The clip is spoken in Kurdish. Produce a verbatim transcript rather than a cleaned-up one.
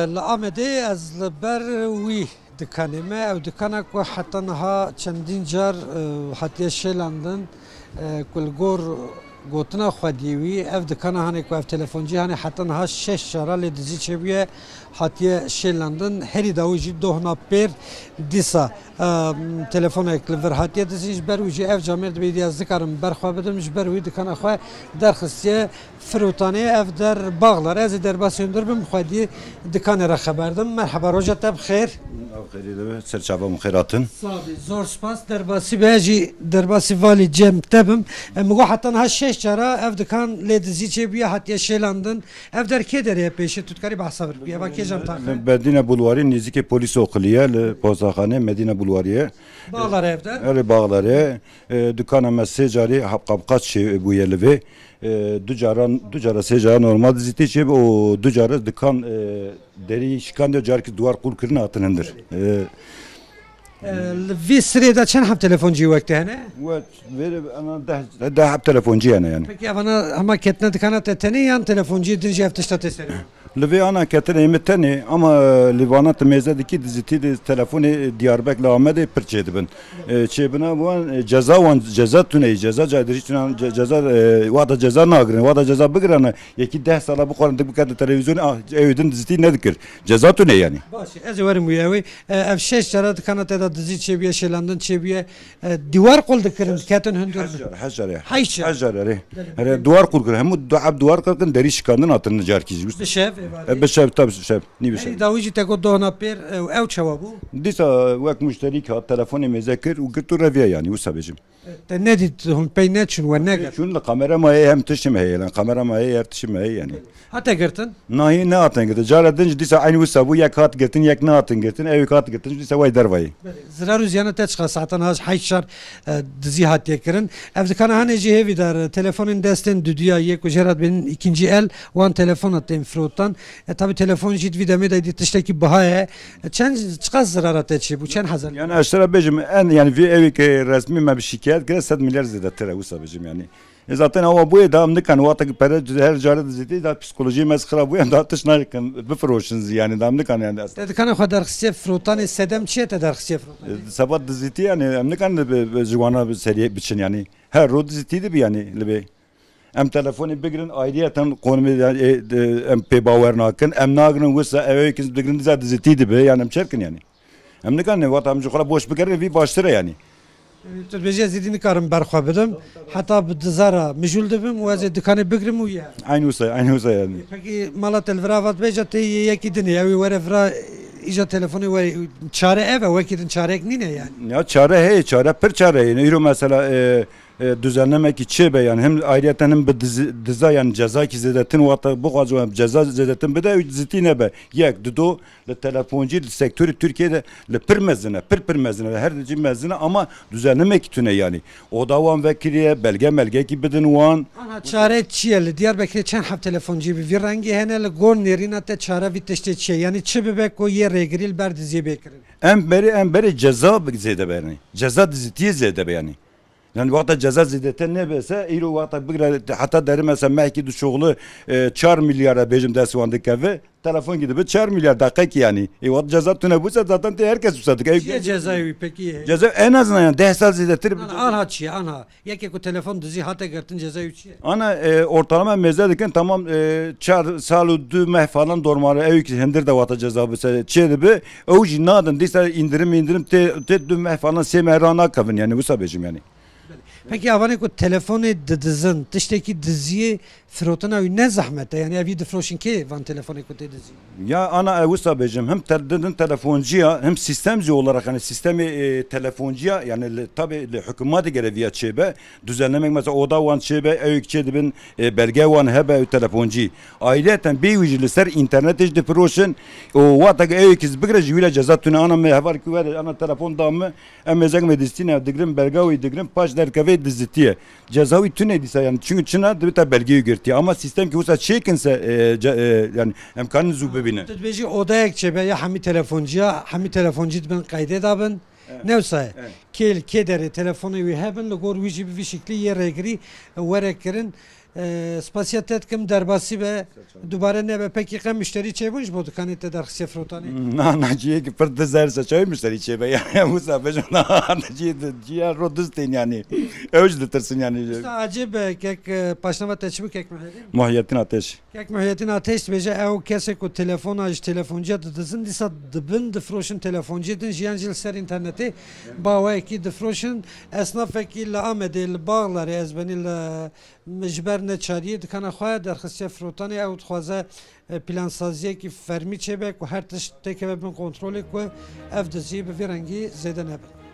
Li Amedê ez li ber wî dikanê me, ew dikana ku heta niha çendîn car, e, hatiye şêlandin, e, ku li gor gotina xwediyê wî, ev dikana hanê ku ev telefoncî hanê heta niha şeş cara lê dizî çêbûye, hatiye şêlandin. Herî dawî jî dohna pêr dîsa, e, telefonek li vir hatiye dizîn, ji ber wî jî ev camêr dibê dî ez dikarim ber xwe bidim, ji ber wî dikana xwe derxistiye. Firotanê ev der Bağlar. Ez ê derbasî hundir bim, xwediyê dikanê re xeber dim. Merheba, roja te bi xêr. Ev xêrê de be, ser çava min xêr hatin. Sağ bî, zor spas. Derbasî be, jî derbasî valî Cem te bim. E, min got heta niha şeş cara ev dikan lê dizî çêbûye, hatiye şêlandin. Ev der kê derê ye pêşê? Tu dikarî behsa vir bikî. Eva kê cem taxe? Medîne Bulwarî, nêzîkê polîs oqilî ye, li postaxanê Medîne Bulwarî ye. Bağlar ev der? Erê, Bağlar e. E, dikana me sê carî hap-, qapqaç çêbûye li vê. E, du cara, du cara, sê cara normal dizîtî çêbû û du cara dikan, e, derî şikandiye, carkî duwar qul kirin hatin hundir. E, E, li vî sirê de çend heb telefoncî wek te hene? Wek vê ana deh, deh heb telefoncî hene yani. Peki evana hema ketine dikana te tenê yan telefoncî din jî ev tişta tê serê? Li vê ana ketine min tenê, ama, e, li vana tu mêze dikî dizîtî di telefonê Diyarbek li Amedê pir çêdibin. E, çêbina wan, e, ceza wan, ceza tune ye, ceza caydiriş tune, ce-, ceza, e, wada ceza nagirin, wada ceza bigirane, yekî deh sala bixwarin dik bikete televîzyonê, ah, ew din dizîtî nedikir. Ceza tune yani. Baş e, ez ê werim wî ew ê. E, ev şeş cara dikana te de dizî çêbûye, şêlandin çêbûye. E, dîwar qul dikirin, ketin hundir. Heş car, heş car e. Heş car. Heş car e. Here, dîwar qul kirin. Hemû du heb dîwar qul kirin, derî şikandin hatin carkî jî. Bi şev, êvarê? E, bi şev, tabi şev. Nî bi şev. Herî dawî jî te got dohna pêr, e, ew çawa bû? Dîsa wek muşterîk hat, telefonê mêze kir û girt û reviya yani, wisa bêjim. Te nedît hûn pey neçûn, we negirt? Çûn li kamera me heye, hem tiştê me heye, lan kamera me heye, her tiştê me heye yani. Hate girtin? Nahî nehatin girtin. Cara din jî dîsa eynî wisa bû, yek hat girtin, yek nehatin girtin, ew yek hat girtin, jî dîsa way dervayê. Belê. Zirar û ziyana te çiqas hatan ha ji heşt şar, e, dizî hatiye kirin. Ev dikana hanê jî hêvîdar, e, telefonên destên duduya yê ku jê re dibêjin îkincî el, wan telefona tên firotan. E, tabî telefon jî di vî demê de dî tiştekî biha ye. E, çend, çiqas zirara te çêbû? Çend hezar? Yani ez te re bêjim, en, yani vî ewî ke resmî me bi şikayet kire, sed milyar zêdetir e, wisa bêjim yani. E, zaten awa bûye da em nikan, wexta ki pere her care dizîtî, da psikolojiyê me xirab bûye, da tişt nakin bifiroşin zî yani, da em nikan yani. Te dikana xwe derxistiye firotanê, sedem çi ye te derxistiye firotanê? E, seba dizîtî yani, em nikan bi, bi, ji wana bi seriyê biçin yani. Her roj dizîtî dibi yani li bê. Em telefonê bigirin, ayriyeten konumê, e, e, em pê bawer nakin. Em nagirin wisa, ew ê digirin diza dizîtî dibe, yani em çerkin yani. Em nikarin, wata em ji xwe re boş bigerin, vî baştir e yani. Tu dibêjî ez êdî nikarim ber xwe bidim. Heta bi diza re mijûl dibim û ez ê dikanê bigirim û ye. Eyn wisa, eyn wisa yani. Pekî mala te li vir ava dibêje tê yê yekî din ê, ew ê were vira îja telefonê were. Çare ev e, wekî din çareyek nîne yani. Ya çare heye, çare pir çare heye. Îro mesela, e, e, düzenlemekî çêbe yani, hem ayrıyeten hem bi dizi-, diza yani ceza ki zêdetin wata bixwaze ceza zêdetin bide, ew zitî nebe. Yek, dido, li telefoncî, li sektorê Tirkiyê de li pir mezin e, pir pir mezin e, her cî mezin e ama düzenlemekî tune yani. Oda wan vekiriye, belge melgekî bidin wan. Anha çare çi ye? Li Diyarbekirê çend heb telefoncî bi vî rengî hene, li gor nêrîna te çare vî tiştê çi ye? Yani çi bibe ku yê rêgirî li ber diziyê bê kirin? Em berê, em berê ceza bi-, zêde be yani. Ceza dizitiyê zêde be yani. Yani wexta ceza zêdete nebese, îro wexta bigre heta derî mesela mehkî du şoxlu, e, çar milyara bêjim dest wan dikeve, telefon gidibi çar milyar deqekî yani. E, wexta ceza tune bûse zaten tê her kes wisa dike. Çi ye cezayê wî pekî? Ceza en azından yani deh sal zêdetir. Ana, anha çi ye, anha? Yekê ku telefon dizî hate girtin cezayê wî çi ye? Ana, e, ortalama mêze dikin tamam, e, çar sal û du meh falan dormare ew ki hindir de wata ceza bise çê dibi. Ew jî nadin dîsa indirim indirim tê, tê du meh falan sê meh ra nakevin yani wisa bêjim yani. Pekî avanê ku telefonê didizin, tiştekî diziyê firotina wî ne zehmet e? Yani ev yî difiroşin kê van telefonê ku tê dizî? Ya ana ew wisa bêjim, hem tel-, didin telefonciya, hem sistem zî olarak yani sistemê, e, telefonciya yani li, tabi li hikûmetê gere viya çêbe, düzenlemek mesela oda wan çêbe, ew çê dibin, e, belge wan hebe, ew telefoncî. Ayrıyeten bê wî jî li ser internetê jî difiroşin, û wexta ku ew kî bigire ji wî re ceza tune, ana me heval ku were, ana telefon da me, Em mêzek me dizîtîne, digirin belga wî digirin, paş derkeve dizîtiye. Ceza wî tune dîsa yani. Çünkü çina dibe te belgeyê girtiye. Ama sistem ki wisa çêkin se, e, ce-, e, yani em karin zû bibînin. Tu dibêjî odayek çêbe ya hemî telefonciya, hemî telefoncî dibin qeydê da bin. Evet. Ne wisa ye? Evet. Kê li kê derê telefonê wî hebin, li gor wî jî bi vî şiklî yê rêgirî were kirin. E, spasiya te dikim, derbasî be, dubare nebe. Pekî qe muşterî çêbûn ji bo dikanê te derxistiye firotanê? Na, na, ciyê ki pir diz her se çawê muşterî çêbe yani. Wisa bêjim, na, ciyê di, ciya ro diz tên yani. Ew ji ditirsin yani. Usta Acib, e, kek, e, paşnava te çi bû, kek Muhyeddin? Muhyeddin Ateş. Kek Muhyeddin Ateş dibêje, ew kesê ku telefona ji telefonciya didizin, dîsa dibin difroşin telefonciyê din, jiyan jî li ser înternetê baweyekî difroşin. Esnafekî li Amedê, li Bağlarê, ez benî li, ji ber neçariyê dikana xwe derxistiye firotanê, ew dixwaze, e, plansaziyekî fermî çêbe ku her tişt têkeve bin kontrolê, ku ev dizî bi vî rengî zêde nebe.